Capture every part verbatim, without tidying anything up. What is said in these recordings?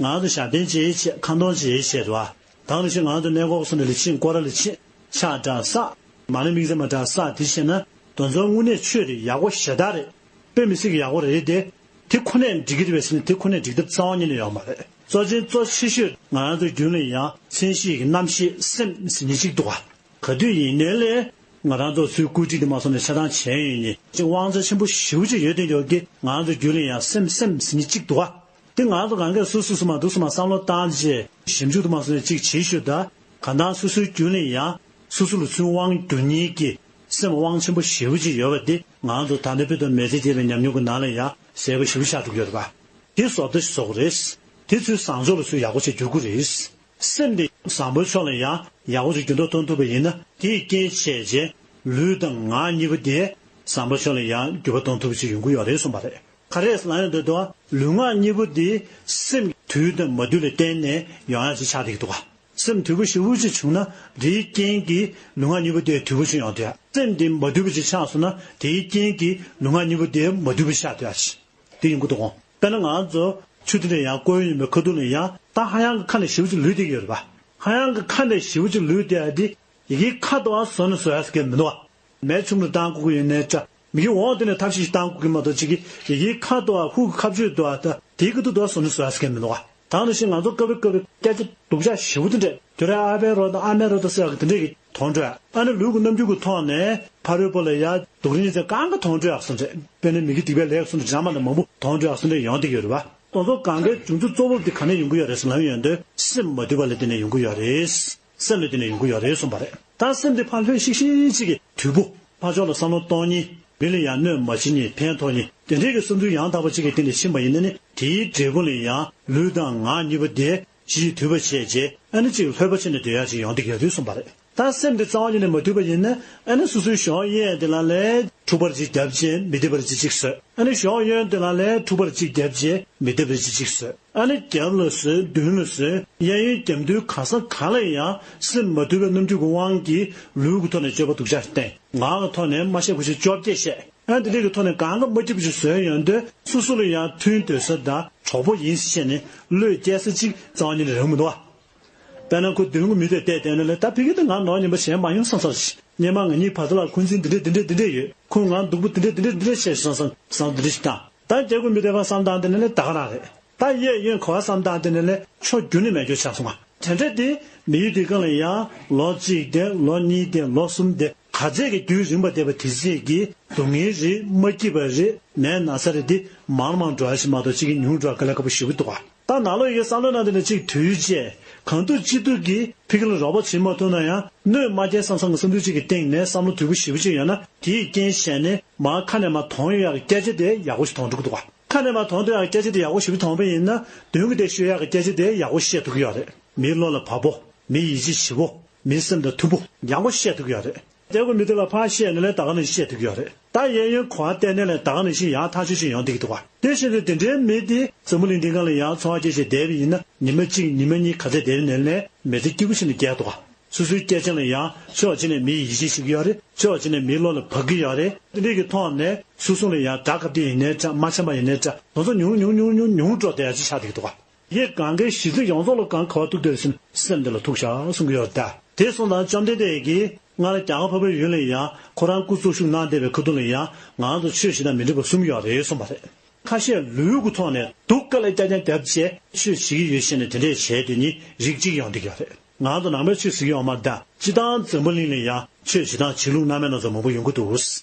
ང་ཚོ་ཞབས་བརྟན་བྱེད་ཡས་བྱེད། ཁ་འདོན་བྱེད་ཡས་བྱེད་རེད་བ། ད་ནི་ཕྱིན་ང་ཚོ་གནས་སྐོར་སོང་ནས་ལ་ཕྱིན་སྐོར་ར་ལ་ཕྱིན། ཕྱག་འདྲ་བསགས། མ་ཎི་དམིགས་བརྩེ་མ་འདྲ་བསགས། དེ་བྱས་ན་དེ་ཚོ་དངོས་གནས་ཆོས་རེད། ཡག་པོ་ཞེ་དྲག་རེད། དཔེ་མི་སྲིད་ཀྱི་ཡག་པོ་རེད་དེ། དེ་ཁོ་ནས་འགྲིག་གི་རེད་པས་ཟེར་ན་དེ་ཁོ་ནས་འགྲིག་ཐབས་རྩ་བ་ཉིད་ནས་ཡོད་མ་རེད། གཙོ་ཆེན་གཙོ་ཆེ་ཤོས་ང་རང་ཚོའི་རྒྱུད་ལ་ཡང་མཚན་གཞི་གི་རྣམ་ཤེས་སེམས་ཟེར་མཁན་གཅིག་འདུག་ག་ག་དུས་ཡིན་ནའི་ལས་ང་རང་ཚོ་ཚུར་བཀོད་སྒྲིག་དེ་མ་སོང་ནས་ཆ་ཚང་བྱས་ཡོད་ནི་ཅིག་དབང་ཆ་ཆེན་པོ་ཞེ་པོ་ཅིག་ཡོད་དེ་འཇོག་གི། ང་རང་ཚོ་རྒྱུད་ལ་ཡང་སེམས་སེམས་ཟེར་མཁན་གཅིག་འདུག་ག་དེ་ང་ཚོ་གང་གས་སོ་སོ་སོ་མ་འདུག་སོ་མ་བསམ་བློ་བཏང་རྗེས་ཞིབ་འཇུག་དུ་མ་སོང་ནས་གཅིག་བྱེད་ཤོད་ད། གང་ལྟར་སོ་སོའི་རྒྱུད་ལ་ཡང་སོ་སོ་ལ་ཚུར་དབང་བསྒྱུར་མཁན་གྱི་སེམས་དབང་ཆེན་པོ་ཞེ་པོ་ཅིག་ཡོད་པ་དེ་ང་ཚོ་ད་ལྟ་བོད་དུ་མི་ཚེ་སྐྱེལ་བའི་ཉམས་མྱོང་གི་ནང་ལ་ཡང་གསལ་པོ་ཞེ་པོ་ཆགས་འགྲོ་གི་ཡོད་རེད་པ། དེ་བཟོ་ལྟ་ཞིག་བཟོ་དགོས་རེད། དེ་ཚུར་བཟང་ཕྱོགས་ལ་ཚུར་ཡག་པོ་ཅིག་བསྒྱུར་དགོས་རེད། སེམས་དེ་བཟང་པོའི་ཕྱོགས་ལ་ཡང་ཡག་པོ་ཅིག་འགྱུར་ལྡོག་གཏོང་ཐུབ་པ་ཡིན་ན་དེའི་རྐྱེན་བྱས་རྗེས་ལུས་དང་ངག་གཉིས་པོ་དེ་བཟང་པོའི་ཕྱོགས་ལ་ཡང་འགྱུར་བ་གཏོང་ཐུབ་པ་ཅིག་ཡོང་གི་ཡོད་རེད་གསུངས་པ་རེད། ག་རེ་ལབ་ཡོང་དུས་དུ་ལུས་ངག་གཉིས་པོ་དེ་སེམས་དུལ་དང་མ་དུལ་ལ་བརྟེན་ནས་ཡོང་ཡག་ཅིག་ཆགས་བསྡད་ཀྱི་འདུག་ག་སེམས་དུལ་པོ་ཞེ་པོ་ཅིག་བྱུང་ན་དེའི་རྐྱེན་གྱིས་ལུས་ངག་གཉིས་པོ་དེ་དུལ་པོ་ཅིག་ཡོང་བསྡད་ཡ། སེམས་དེ་མ་དུལ་པོ་ཅིག་ཆགས་སོང་ན་དེའི་རྐྱེན་གྱིས་ལུས་ངག་གཉིས་པོ་དེ་མ་དུལ་པོ་ཆགས་བསྡད་ཡ་ཅིག་དེ་ཡོང་གི་འདུག་གོ་དཔེར་ན་ང་ཚོ་ཆུ་དེ་འདྲ་ཡང་བསྐོལ་ཡོང་བའི་ཁ་ཐུག་ལ་ཡང་ད་ཧ་ཡང་གི་ཁ་ནས་ཞེ་པོ་ཅིག་ལུད་བསྡད་ཀྱི་ཡོད་རེད་པ། ཧ་ཡང་གི་ཁ་ནས་ཞེ་པོ་ཅིག་ལུད་བསྡད་ཡ་དེ་ཡི་གེའི་ཁ་དོག་བཟོ་ནས་བཟོ་ཡ་ཟེར་མཁན་མི་འདུག་བ། མེ་ཆུང་རུ་བཏང་དགོས་ཀྱི་ཡོད་ནའི་འདྲ། མི་གི་འོག་དེ་ནས་ཐབས་ཤེས་ཤིག་བཏང་དགོས་ཀྱི་མ་གཏོགས་ཅིག་གིས་ཡི་གེའི་ཁ་དོག་ཧུ་གི་ཁ་གཅོད་དོ་ད་དེའི་ཁ་ཐུག་དོ་བཟོ་ནས་བཟོ་ཡ་ཟེར་མཁན་མི་འདུག་བ། ད་ནང་བཞིན་ང་ཚོ་སྐབས་རེ་སྐབས་རེ་སྐད་ཆ་སྡུག་ཅག་ཞེ་པོ་དེ་འདྲས་དུས་རེ་ཨ་ཕའི་རོ་དང་ཨ་མའི་རོ་དང་ཟེར་ཡག་གི་དེ་འདྲས་ཀྱི་དོན་འགྲོ་ཡ། ཨ་ནི་ལུས་ཀྱི་རྣམ་འགྱུར་གྱི་ཐོག་ནས་ཕ་རོལ་པོ་ལ་ཡ་སྡུག་རིན་ཚེ་གང་གི་དོན་འགྲོ་ཡག་སོང་འདྲས། དཔེར་ན་མི་གི་སྡིག་པའི་ལས་སོང་འདྲས་འདྲ་མ་འདྲ་མང་པོ་དོན་འགྲོ་ཡག་སོང་འདྲས་ཡོང་བསྡད་ཀྱི་ཡོད་རེད་བ། དེ་ཚོ་གང་གའི་འབྱུང་ཚུལ་གཙོ་བོ་དེ་ག་ནས་ཡོང་གི་ཡོད་རེད་ཟེར་ལབ་ཡོང་དུས་སེམས་མ་དུལ་བ་ལ་བརྟེན་ནས་ཡོང་གི་ཡོད་རེད། སེམས་ལ་བརྟེན་ནས་ཡོང་གི་ཡོད་རེད་གསུངས་པ་རེད། ད་སེམས་དེ་ཕར་ལྷོད་ཤིག་ཤིག་ཅིག་གི་དུལ་པོ། ཕར་ཕྱོགས་ལ་བསམ་བློ་གཏོང་མཁན། མི་ལ་ཡང་གནོད་མ་བྱེད་མཁན། ཕན་ཐོགས་མཁན། དེ་འདྲའི་གི་བསམ་ཚུལ་ཡང་དག་པ་ཅིག་གི་སྟེང་ནས་ཕྱིན་པ་ཡིན་ན་ནི་དེའི་འབྲས་བུ་ལ་ཡང་ལུས་དང་ངག་གཉིས་པོ་དེ་ཅིག་དུལ་བ་བྱས་རྗེས་ཨ་ནི་ཅིག་ལྷོད་པ་ཕྱིན་ནས་སྡོད་ཡག་ཅིག་ཡོང་བསྡད་ཀྱི་ཡོད་དུས་གསུངས་པ་རེད། ད་སེམས་དེ་རྩ་བ་ཉིད་ནས་མ་དུལ་བ་ཡིན་ན་ཨ་ནི་སོ་སོའི་གཞོགས་གཡས་དེ་ལ་ལས་འཁྲུག་པར་ཅིག་རྒྱབ་བྱས་མི་བདེ་བར་ཅིག་ཅིག་བཟོས། ཨ་ནི་གཞོགས་གཡོན་དེ་ལ་ལས་འཁྲུག་པར་ཅིག་རྒྱབ་བྱས་མི་བདེ་བར་ཅིག་ཅིག་བཟོས། ཨ་ནི་རྒྱབ་ལ་བཟོས་མདུན་ལ་བཟོས་གཡས་གཡོན་རྒྱབ་མདུན་གང་ས་གང་ལ་ཡང་སེམས་མ་དུལ་བའི་རྣམ་འགྱུར་གྱི་དབང་གིས་ལུས་ཀྱི་ཐོག་ནས་སྤྱོད་པ་སྡུག་ཅག་བསྟན། ངག་གི་ཐོག་ནས་མ་བཤད་ཁུ་བྱུག་བཅོ་བརྒྱད་བཤད། ཨ་དེ་འདྲ་གི་ཐོག་ནས་གང་ག་མ་སྐྱིད་པ་ཞིག་བཟོས་ཡོང་དུས་སོ་སོ་ལ་ཡང་མཐུན་སྡོད་ས་དང་གྲོགས་པོ་ཡིན་ཟེར་བཤད་ནས་བློས་སྐྱེལ་ས་གཅིག་རྩ་བ་ཉིད་ནས་རག་མི་འདུག་བ། དཔེར་ན་ཁོ་མདུན་གྱི་མི་དེ་བལྟས་བསྡད་ན་ལས་ད་ཕ་གི་དེ་ང་ནོར་ཉན་པ་གཞན་མ་ཡོང་བསམ་བསམ་ཞིག་སྔོན་མ་ང་གཉིས་བར་དུ་ལ་འཁོན་འཛིན་འདི་འདྲས་འདི་འདྲས་འདི་འདྲས་ཡོད། ཁོས་ང་སྡུག་པོ་འདི་འདྲས་འདི་འདྲས་འདི་འདྲས་བཤད་བསམ་བསམ་འདི་འདྲས་ཞིག་བཏང་། ད་རྒྱལ་པོ་མི་དེ་བ་བསམ་བཏང་དེ་ནས་ལས་ད་ག་རང་རེད། ད་གཡས་གཡོན་ག་བ་བསམ་བཏང་དེ་ནས་ལས་ཕྱོགས་རྒྱུ་ནི་མེད་རྒྱུ་ཆགས་སོང་ང་། དེ་འདྲས་དེ་མི་ཡུལ་དེ་གང་ལ་ཡང་ལོ་གཅིག་དེ་ལོ་གཉིས་དེ་ལོ་གསུམ་དེ་ག་ཚད་ཀྱི་རྒྱུན་རིང་བ་བསྡད་པ་དེ་ཚད་ཀྱི་སྡུག་བསྔལ་རེད། མ་སྐྱིད་པ་རེད། ནད་ན་ཚ་རེད། དེ་མང་མང་འགྲོ་ཡ་ཞིག་མ་གཏོགས་གཅིག་གི་ཉུང་འགྲོ་ཡ་དཀའ་ལས་ཁག་པོ་ཞེ་པོ་འདུག་ག་ད་ནང་ལོགས་ཡི་གེ་བསམ་བློ་ནང་དེ་ནས་གཅིག་དུལ་བྱས་གང་ཐུབ་ཅི་ཐུབ་ཀྱིས་ཕ་གི་ལ་རོགས་པ་བྱེད་མ་ཐུབ་ན་ཡང་གནོད་མ་སྐྱེལ་བསམ་བསམ་གྱི་བསམ་ཚུལ་གཅིག་གི་སྟེང་ནས་བསམ་བློ་དུལ་པོ་ཞེ་པོ་ཅིག་ཡོད་ན་དེའི་རྐྱེན་བྱས་ནས་མར་ཁ་ནས་མར་དོན་ཡོད་ཡག་གི་སྐད་ཆ་དེ་ཡག་པོ་ཞིག་དོན་འགྲོ་གི་འདུག་ག་ཁ་ནས་མར་དོན་དུ་ཡག་གི་སྐད་ཆ་དེ་ཡག་པོ་ཞེ་པོ་དོན་པ་ཡིན་ན་མདུན་གྱི་དེ་ཤོད་ཡག་གི་སྐད་ཆ་དེ་ཡག་པོ་བཤད་ཐུབ་ཀྱི་ཡོད་རེད། མིའི་བློ་ལ་བབ་པོ། མི་ཡིད་ཆེས་ཞེ་པོ། མི་སེམས་དང་མཐུན་པོ་ཡག་པོ་བཤད་ཐུབ་ཀྱི་ཡོད་རེད། རྒྱལ་པོ་མི་དེ་ལ་ཕར་བཤད་ནས་ལས་ད་ག་ནང་བཤད་ཐུབ་ཀྱི་ཡོད་རེད། ད་གཡས་གཡོན་ག་བ་བལྟས་ནས་ལས་ད་ག་ནང་བཞིན་ཡང་ཐག་ཆོད་ཅིག་ཡོང་བསྡད་ཀྱི་འདུག་ག་དེ་བཞིན་དུ་དེ་འདྲའི་མི་དེ་འཛམ་བུ་གླིང་འདི་སྒང་ལ་ཡང་འཚོ་བ་སྐྱེལ་བྱས་བསྡད་པ་ཡིན་ན་ཉི་མ་གཅིག་ཉི་མ་གཉིས་ག་ཚད་བསྡད་ནས་ལས་མི་ཚེ་སྐྱིད་པོ་ཞིག་ནས་སྐྱེལ་འདུག་ག་སོ་སོའི་སྐད་ཆ་ལ་ཡང་ཕྱོགས་གཅིག་ནས་མི་ཡིད་ཆེས་བྱེད་ཀྱི་ཡོད་རེད། ཕྱོགས་གཅིག་ནས་མིའི་བློ་ལ་བབ་ཀྱི་ཡོད་རེད། དེ་འདྲའི་གི་ཐོག་ནས་སོ་སོ་ལ་ཡང་དགྲ་སྐབས་དེ་ཡིན་ནའི་འདྲ་མ་འཆམ་པ་ཡིན་ནའི་འདྲ་དེ་ཚོ་ཉུང་ཉུང་ཉུང་ཉུང་ཉུང་འགྲོ་བསྡད་ཡ་ཅིག་ཆགས་བསྡད་ཀྱི་འདུག་ག་ཡེ་གང་གའི་གཞི་རྩ་ཡོངས་རྫོགས་ལ་གང་ག་བ་གཏུགས་བསྡད་ཟིན་སེམས་འདི་ལ་ཐུག་བཞག་གསུང་གི་ཡོད་ད། དེ་སོང་ཙང་བཅོམ་ལྡན་འདས་ཀྱིས་སྔར་རྒྱ་གར་འཕགས་པའི་ཡུལ་ལ་ཡང་ཁོ་རང་སྐུ་གཙོ་བཞུགས་གནང་བསྡད་པའི་ཁ་ཐུག་ལ་ཡང་ང་ཚོ་ཆོས་བྱེད་སྟངས་མི་འགྲིག་པ་གསུམ་ཡོད་རེད་གསུངས་པ་རེད། ཁ་ཤས་ལུས་ཀྱི་ཐོག་ནས་སྡུག་དཀའ་ལས་རྐྱང་རྐྱང་བརྒྱབ་བྱས་ཆོས་བྱེད་ཀྱི་ཡོད་ཤེས་ནས་དེ་འདྲས་བྱས་དེ་ནི་རིགས་གཅིག་ཡོང་བསྡད་ཀྱི་ཡོད་རེད། ང་ཚོ་ནང་པའི་ཆོས་ཟེར་གྱི་ཡོད་མ་རེད་ད། སྤྱིར་བཏང་འཛམ་བུ་གླིང་ལ་ཡང་ཆོས་བྱེད་སྟངས་བྱེད་ལུགས་སྣ་མིན་སྣ་ཚོགས་མང་པོ་ཡོང་གི་འདུག་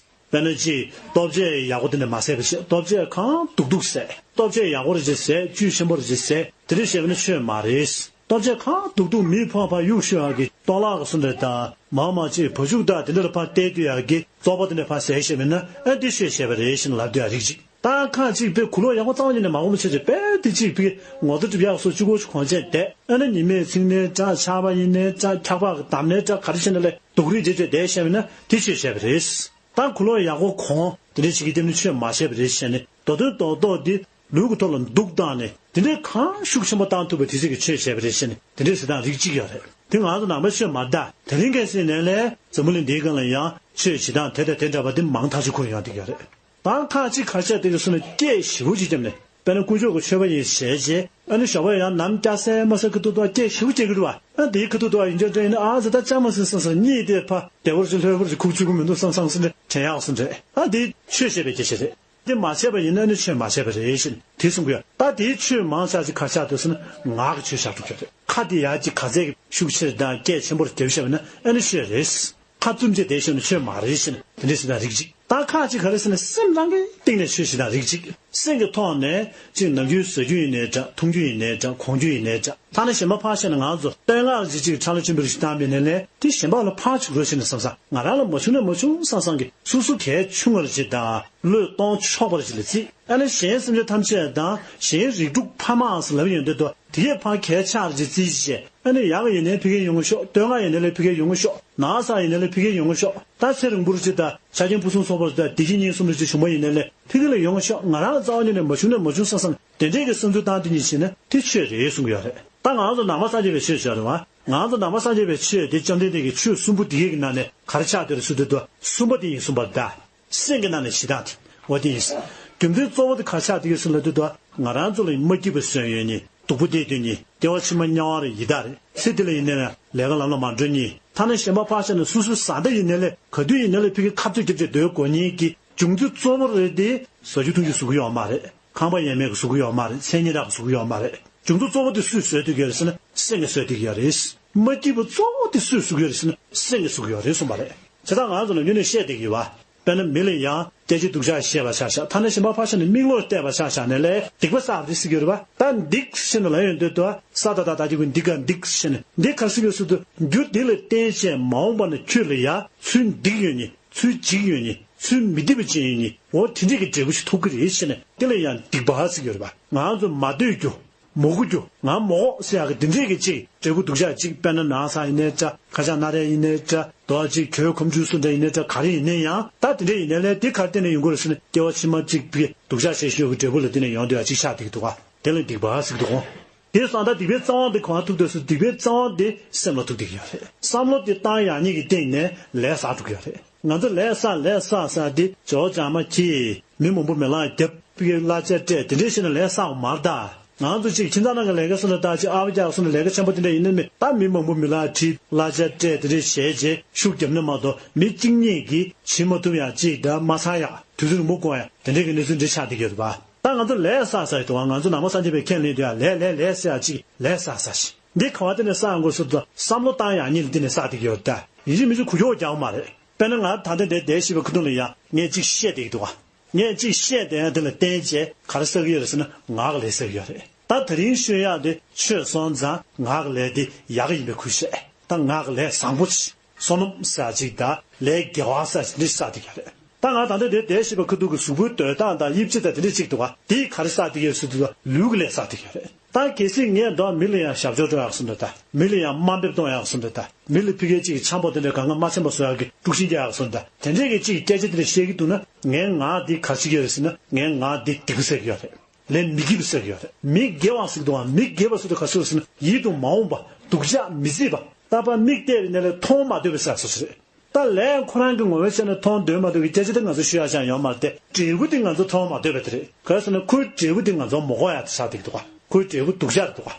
དཔེར་ན་ཅིག་ལྟོ་ཆས་ཡག་པོ་དེ་འདྲ་མ་བཟས་པ་བྱས། ལྟོ་ཆས་གང་སྡུག་སྡུག་བཟས། ལྟོ་ཆས་ཡག་པོ་རེ་ཅིག་བཟས། བཅུད་ཆེན་པོ་རེ་ཅིག་བཟས། དེ་འདྲ་བྱས་པ་ནི་ཆོས་མ་རེད། ལྟོ་ཆས་གང་སྡུག་སྡུག་མིའི་ཕོ་བ་ཕར་གཡུག་ཤོག་ཡག་གི་གཏོར་བརླག་གི་བཟོ་འདྲ་དང་མར་མར་ཅིག་བ་ཕྱུགས་དང་དེ་འདྲ་ལ་ཕར་བལྟས་དུས་ཡག་གི་བཙོག་པ་དེ་འདྲ་ཕར་བཟས་བྱས་པ་ན་ཨ་འདི་ཆོས་བྱས་པ་རེད་ཞེས་ལབ་དུས་ཡག་རིགས་ཅིག་ད་ཁ་ཅིག་དཔེ་གུ་ལོག་ཡག་པོ་རྩ་བ་ཉིད་ནས་མ་གོ་མི་ཆེ་ཆེ་དཔེ་དེ་ཅིག་དཔེ་ངོ་ཚ་སྒྲིབ་ཡག་སོགས་གཅིག་པོ་གོང་ཆེན་བསྡད། ཨ་ནི་ཉི་མའི་ཚིགས་ནས་འདྲ་ཆར་པ་ཡིན་ནའི་འདྲ་འཁྱག་པ་གི་འདམ་ནས་འདྲ་ག་རེ་བྱས་ན་ལས་སྡུག་རུས་བྱེད་བྱས་བསྡད་བཤད་པ་ན་དེ་ཆོས་བྱས་པ་རེད། ད་གུ་ལོག་ཡག་པོ་གོང་དེ་འདྲ་ཞིག་གི་སྟེང་ནས་ཆོས་མ་བྱས་པ་རེད་བཤད་ནས་མདོ་དོན་རྡོག་རྡོག་འདི་ལུས་ཀྱི་ཐོག་ལ་འདུག་བཏང་ནས་དེ་འདྲའི་གང་ཤུགས་ཆེན་པོ་བཏང་ཐུབ་པའི་དེ་ཚིག་གི་ཆོས་བྱས་པ་རེད་བཤད་ནས་དེ་འདྲའི་ཟེར་སྟངས་རིགས་གཅིག་ཡོད་རེད། དེ་ང་ཚོ་ནང་པའི་ཆོས་མ་རེད་ད། དེ་རིང་གལ་སྲིད་ནས་ལས་འཛམ་བུ་གླིང་འདིའི་སྒང་ལ་ཡང་ཆོས་བྱེད་སྟངས་དེ་དང་དེ་འདྲ་བ་འདི་མང་ཐག་ཆོད་ཁོ་ཡོང་བསྡད་ཀྱི་ཡོད་རེད། ད་ཁ་ཅིག་ག་ཤ་དེ་གི་སོ་ནས་སྐད་ཞེ་པོ་ཅིག་བརྒྱབ་ནས་ དཔེར་ན་དཀོན་མཆོག་གི་མཆོད་པ་ཡིན་ཞེས་བྱས། ཨ་ནི་ཞོགས་པ་ཡང་ནམ་སྐྱ་སེར་མ་སེར་ཁ་ཐུག་ཐུག་སྐད་ཤུགས་སྐྱེ་གི་རེད་བ། ཨ་དེའི་ཁ་ཐུག་ཐུག་ཡིན་ཅོག་ཅོག་ཡིན་ན། ཨ་ཙི་ད་སྐྱ་མ་སེར་སང་སང་གཉིད་དེ་ཕ་བདེ་བར་ཅིག་ལྷོད་པར་ཅིག་ཁུག་བཅུག་གི་མི་འདུག་བསམ་བསམ་སེ་དྲན་ཡག་སོང་རེད། ཨ་དེ་ཆོས་བཤད་པའི་སྐད་ཆ་རེད། དེ་མ་བྱས་པ་ཡིན་ན་ནི་ཆོས་མ་བྱས་པ་རེད་ཞེས་དེ་གསུང་གི་ཡོད། ད་དེའི་ཆོས་མང་ཆ་ཅིག་ག་ཆགས་འདུག་ཟེར་ན་ངག་གི་ཆོས་ཆགས་འགྲོ་གི་ཡོད་རེད། ཁ་དེ་ཡ་ཅིག་ག་ཚད་ཀྱི་ཤུགས་ཆེར་དང་སྐད་ཆེན་པོར་རྒྱབ་བཤད་པ་ན་ཨ་ནི་ཆོས་རེད། ཁ་བཙུམ་བྱས་བསྡད་ཤོག་ན་ཆོས་མ་རེད་ཞེས་དེ་འདྲ་ཞིག་དང་རིགས་གཅིག་ད་ཁ་ཅིག་ག་རེ་ཟེར་ན་སེམས་རང་གི་སྟེང་ནས་ཆོས་ཞིག་དང་རིགས་གཅིག་སེམས་ཀྱི་ཐོག་ནས་ཅིག་ནམ་རྒྱུན་བཟོ་རྒྱུ་ཡིན་ནའི་འདྲ། འཐུང་རྒྱུ་ཡིན་ནའི་འདྲ། གོན་རྒྱུ་ཡིན་ནའི་འདྲ། ཐ་ན་གཞན་པ་ཕར་བཤད་ན་ང་ཚོ་བསྟོད་བསྔགས་ཅིག་ཅིག་ཁྲ་ལོ་ཆེན་པོ་རེ་ཞིག་བཏང་བ་ཡིན་ནའི་དེ་གཞན་པ་ལ་ཕར་ཆུག་རོགས་བྱས་ནས་བསམ་བསམ་ང་རང་ལ་མ་བྱུང་ན་མ་བྱུང་བསམ་བསམ་གྱི་སོ་སོ་གལ་ཆུང་བ་རེ་ཞིག་དང་བློས་གཏོང་ཆོག་པ་རེ་ཞིག་ལ་བརྩིས། ཨ་ནི་གཞན་སེམས་ཅན་ཐམས་ཅད་དང་གཞན་རིགས་དྲུག་ཕ་མའང་ཟེར་ལབ་ཡོང་དུས་དོ། དེ་ཡས་ཕར་གལ་ཆགས་རེ་རྩིས་བྱས། ཨ་ནི་ཡག་ཡིན་ནའི་ཕ་གིར་ཡོང་གི་ཤོག་སྟོད་ང་ཡིན་ནའི་ལས་ཕ་གིར་ཡོང་གི་ཤོག་ན་ཚ་ཡིན་ནའི་ལས་ཕ་གིར་ཡོང་གི་ཤོག་ད་ཚེ་རིང་པོ་རེ་ཅིག་དང་ཆ་རྐྱེན་ཕུན་སུམ་ཚོགས་པ་རེ་ཅིག་དང་བདེ་སྐྱིད་སྙིང་གསུམ་རེ་ཅིག་བྱུང་བ་ཡིན་ནའི་ལས་ཕ་གི་ལ་ཡོང་གི་ཤོག་ང་རང་རྩ་བ་ཉིད་ནས་མ་བྱུང་ན་མ་བྱུང་བསམ་བསམ་དེ་འདྲས་ཀྱི་བསམ་ཚུལ་བཏང་དེ་ཉིད་བྱས་ན་དེ་ཆོས་རེད་གསུང་གི་ཡོད་རེད། ད་ང་ཚོ་ནང་པ་སངས་རྒྱས་པའི་ཆོས་བྱ་རེད་བ། ང་ཚོ་ནང་པ་སངས་རྒྱས་པའི་ཆོས་དེ་བཅོམ་ལྡན་འདས་ཀྱི་ཆོས་གསུམ་པོ་དེ་གའི་ནང་ནས་ག་རེ་ཆགས་བསྡད་རེད་ཟེར་དུས་དོ། གསུམ་པ་དེ་ཡིན་གསུངས་པ་རེད་ད། སེམས་ཀྱི་ནང་ནས་བྱེད་སྟངས་དེ་འོ་དེ་ཡིན། རྒྱུ་མཚན་གཙོ་བོ་དེ་ག་ཆགས་དེ་གའི་སུ་ལ་དུས་དོ། ང་རང་ཚོ་ལ་མ་སྐྱིད་པ་བཟོས་ཡོད་ནི། སྡུག་པོ་བསྡད་དུས་ནི། སྐྱེ་བ་ཕྱི་མ་དམྱལ་བ་རེད་ཡི་དྭགས་རེད། ཚེ་འདི་ལ་ཡིན་ནའི་ལས་ཀ་ལམ་ལ་མ་འགྲོ་ནི། ཐ་ན་གཞན་པ་ཕར་བཞག་ན་སོ་སོའི་བཟའ་ཟླ་ཡིན་ནའི་ལས་ག་དུས་ཡིན་ནའི་ལས་ཕ་གིར་ཁ་རྩོད་རྒྱབ་བྱས་སྡོད་དགོས་ནི་གི་རྒྱུ་མཚན་གཙོ་བོ་རེད་དེ། ཟ་རྒྱུ་འཐུང་རྒྱུ་བཟོ་གི་ཡོད་མ་རེད། ཁང་པ་ཡས་མས་ཀྱི་བཟོ་གི་ཡོད་མ་རེད། མཚན་སྙན་གྲགས་ཀྱི་བཟོ་གི་ཡོད་མ་རེད། རྒྱུ་མཚན་གཙོ་བོ་དེ་སུས་བཟོས་བསྡད་ཀྱི་ཡོད་རེད་ཟེར་ན་སེམས་ཀྱིས་བཟོས་བསྡད་ཀྱི་ཡོད་རེད། མ་སྐྱིད་པ་གཙོ་བོ་དེ་སུས་བཟོ་གི་ཡོད་རེད་ཟེར་ན་སེམས་ཀྱིས་བཟོ་གི་ཡོད་རེད་གསུངས་པ་རེད། བྱས་ཙང་ང་ཚོ་ནམ་རྒྱུན་ནས་བཤད་བསྡད་ཀྱི་ཡོད་པ། དཔེར་ན་མི་ལ་ཡང་སྐད་ཅིག་སྡུག་ཅག་བཤད་པ་ཆ་བཞག་ཐ་ན་གཞན་པ་ཕར་བཞག་ནས་མིག་ལོག་བལྟས་པ་ཆ་བཞག་ནས་ལས་སྡིག་པ་བསགས་རེད་ཟེར་གྱི་ཡོད་རེད་པ། ད་འདི་ཟེར་ནས་ལབ་ཡོང་དུས་དོ། ས་ད་ད་ད་ཅིག་གུ་འདི་ག་འདི་ཟེར་ནས་འདི་ག་ཟེར་གྱི་ཡོད་ཟེར་དུས་རྒྱུ་འདི་ལ་བརྟེན་བྱས་མ་འོངས་པ་ན་ཁྱོད་ལ་ཡང་ཚུར་འདི་ཡོད་ནི། ཚུར་འཇིགས་ཡོད་ནི། ཚུར་མི་བདེ་བ་ཅན་ཡོད་ནི། འོ་དེ་འདྲས་ཀྱི་འབྲས་བུ་ཞིག་ཐོབ་ཀྱི་རེད་ཟེར་ནས་དེ་ལ་ཡང་སྡིག་པ་ཟེར་གྱི་ཡོད་རེད་པ། ང་ཚོ་མ་འདོད་རྒྱུ། མ་དགོས་རྒྱུ། ང་མ་དགོས་ཟེར་ཡག་གི་དེ་འདྲས་ཀྱི་ཅིག་འབྲས་བུ་སྡུག་ཅག་ཅིག་དཔེར་ན་ན་ཚ་ཡིན་ནའི་འདྲ། ཁ་ཆག་སྣ་རལ་ཡིན་ནའི་འདྲ། རྡོ་ཅིག་གྱོད་ཁོམ་ཆུ་སོ་འདྲ་ཡིན་ནའི་འདྲ། ག་རེ་ཡིན་ནའི་ཡང་ད་དེ་འདྲས་ཡིན་ནའི་ལས་དེ་ག་རེ་བརྟེན་ནས་ཡོང་གི་རེད་ཟེར་ན་སྐྱེ་བ་ཕྱི་མ་ཅིག་གི་སྡུག་ཅག་བྱས་ཤོས་ཀྱི་འབྲས་བུ་ལ་བརྟེན་ནས་ཡོང་བསྡད་ཡག་ཅིག་ཆགས་བསྡད་ཀྱི་འདུག་ག་དེ་ལ་སྡིག་པ་ཟེར་གྱི་འདུག་ག་དེ་སོང་ཙང་སྡིག་པའི་རྩ་བ་འདི་གང་ཐུག་འདུག་ཟེར། སྡིག་པའི་རྩ་བ་འདི་སེམས་ལ་ཐུག་བསྡད་ཀྱི་ཡོད་རེད། བསམ་བློ་འདི་བཏང་ཡག་ཉིད་ཀྱི་སྟེང་ནས་ལས་བསགས་འགྲོ་གི་ཡོད་རེད། ང་ཚོ་ལས་བསགས་ལས་བསགས་བསགས་འདི་ཇོ་བོ་བྱང་མ་གྱིས་མི་མང་པོ་མེ་ལག་བརྒྱབ། གླ་ཆ་སྤྲད་དེ་འདྲས་བྱས་ནས་ལས་བསགས་པ་མ་རེད་ད། ང་ཚོ་ཅིག་ཁྱིམ་ཚང་ནང་གི་ལས་ཀ་སོང་ན་ད་ཅིག་ཨ་ཕ་རྒྱག་སོང་ན་ལས་ཀ་ཆེན་པོ་དེ་འདྲ་ཡིན་ན་མེད། ད་མི་མང་པོ་མེ་ལག་བྲིས་གླ་ཆ་སྤྲད་དེ་འདྲས་བྱས་རྗེས་ཤུགས་བརྒྱབ་ན་མ་གཏོགས་མི་གཅིག་གཉིས་ཀྱིས་བྱེད་མ་ཐུབ་ཡག་ཅིག་དང་མ་ཚར་ཡག་དུས་ཚོད་རིང་པོ་འགོར་ཡག་དེ་འདྲས་ཀྱི་གནས་ཚུལ་འདྲ་ཆགས་བསྡད་ཀྱི་ཡོད་རེད་པ། ད་ང་ཚོ་ལས་བསགས་བསགས་ཡོད་དོ། ང་ཚོ་ནང་པ་སངས་རྒྱས་པའི་ཁས་ལེན་དུས་ཡང་ལས་ལས་ལས་ཟེར་ཡག་ཅིག་ལས་བསགས་བསགས་ཤིག་འདི་ག་བ་དེ་ནས་བསགས་དགོས་ཟེར་དུས་བསམ་བློ་བཏང་ཡག་ཉིད་ལ་བརྟེན་ནས་བསགས་བསྡད་ཀྱི་ཡོད་རེད་ད། ཡིན་གཅིག་མིན་གཅིག་ཁུ་ཁྱོག་རྒྱག་པ་མ་རེད། དཔེར་ན་ང་ད་ལྟ་འདིར་བསྡད་བཞིན་པའི་ཁ་ཐུག་ལ་ཡང་ངས་གཅིག་བཤད་བསྡད་ཀྱི་འདུག་ག་ངས་གཅིག་བཤད་བསྡད་ཡང་དེ་ལ་བརྟེན་བྱས་ག་རེ་བསགས་ཀྱི་ཡོད་རེད་ཟེར་ན་ངག་གི་ལས་བསགས་ཀྱི་ཡོད་རེད། ད་དེ་རིང་ཤོད་ཡག་དེ་ཆོས་སོང་ཙང་ངག་གི་ལས་དེ་ཡག་གི་ཡིན་པའི་ཁུལ་བཤད། ད་ངག་གི་ལས་བཟང་པོ་ཅིག་བསོད་ནམས་ཟེར་ཡག་ཅིག་དང་ལས་དགེ་བ་ཟེར་ཡག་ཅིག་འདི་བསགས་བསྡད་ཀྱི་ཡོད་རེད། ད་ང་ད་ལྟ་འདིར་བསྡད་བཞིན་པའི་ཁ་ཐུག་གི་གཟུགས་པོའི་འདོད་སྟངས་དང་དབྱིབས་ཅི་དང་དེ་འདྲ་ཅིག་འདུག་ག་དེས་ག་རེ་བསགས་བསྡད་ཀྱི་ཡོད་ཟེར་དུས་ལུས་ཀྱི་ལས་བསགས་བསྡད་ཀྱི་ཡོད་རེད། ད་གལ་སྲིད་ངས་མདོག་མི་ལ་ཡང་ཞབས་ཕྱོགས་སྤྲོད་ཡག་བཟོ་འདྲ་དང་མི་ལ་ཡང་དམའ་འབེབས་གཏོང་ཡག་བཟོ་འདྲ་དང་མི་ལ་ཕ་གིའི་ཅིག་འཆམ་པོ་དེ་འདྲ་གང་ག་མ་འཆམ་པ་བཟོ་ཡག་གི་དཀྲུག་ཤིང་རྒྱག་ཡག་བཟོ་འདྲ་དེ་འདྲས་ཀྱི་ཅིག་སྐད་ཆ་དེ་འདྲ་བཤད་ཀྱི་འདུག་ན་ངའི་ངག་འདི་ག་རེ་བྱེད་ཀྱི་ཡོད་རེད་ཟེར་ན་ངའི་ངག་འདི་སྡིག་པ་བསགས་ཀྱི་ཡོད་རེད། ལས་མི་དགེ་བ་བསགས་ཀྱི་ཡོད་རེད། མི་དགེ་བ་ཟེར་གྱི་འདུག་ག་མི་དགེ་བ་ཟེར་དུས་ག་ཚོད་ཟེར་ན་ཡིད་དུ་མ་འོང་བ་སྡུག་ཅག་མི་བརྩི་བ་རྟག་པར་མིག་བལྟས་པའི་ནས་ལས་མཐོང་མ་འདོད་པའི་ཟེར་ཡག་བཟོ་འདྲ་རེད། ད་ལས་ཁོ་རང་གི་ངོ་བོའི་ཆ་ནས་མཐོང་འདོད་མ་འདོད་ཀྱི་སྐད་ཆ་དེ་ང་ཚོ་ཤོད་ཡག་ཅང་ཡོད་མ་རེད་དེ། འབྲས་བུ་དེ་ང་ཚོ་མཐོང་མ་འདོད་པ་དེ་རེད། ག་རེ་ཟེར་ན་ཁོའི་འབྲས་བུ་དེ་ང་ཚོ་མ་དགོས་ཡག་དེ་ཆགས་བསྡད་ཀྱི་འདུག་ག་ཁོའི་འབྲས་བུ་སྡུག་ཅག་རེད་འདུག་ག་